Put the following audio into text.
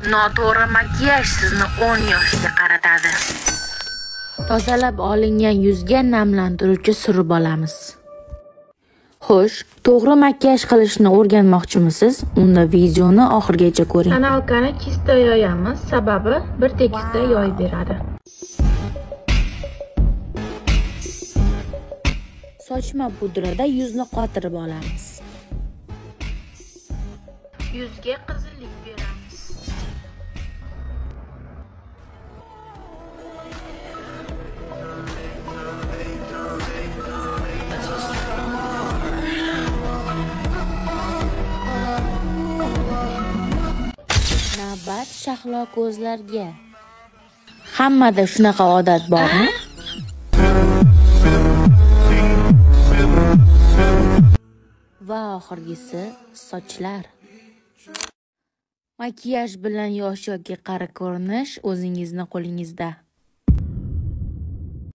Noto'g'ri makiyaj sizni 10 yoshga qaratadi. Tozalab olingan yuzga namlantiruvchi surib olamiz. Xo'sh, to'g'ri makiyaj qilishni o'rganmoqchimisiz? Unda videoni oxirigacha ko'ring. Тоналка ni kista yoyamiz, sababi bir tekisda yoyib beradi. Sochma pudrada yuzni qotirib olamiz. Yuzga qizillik beramiz. Navbat shahlo ko'zlarga. Hammada shunaqa odat bormi? Va oxirgisi sochlar. Makiyaj bilan yosh yoki qari ko'rinish o'zingizni qo'lingizda.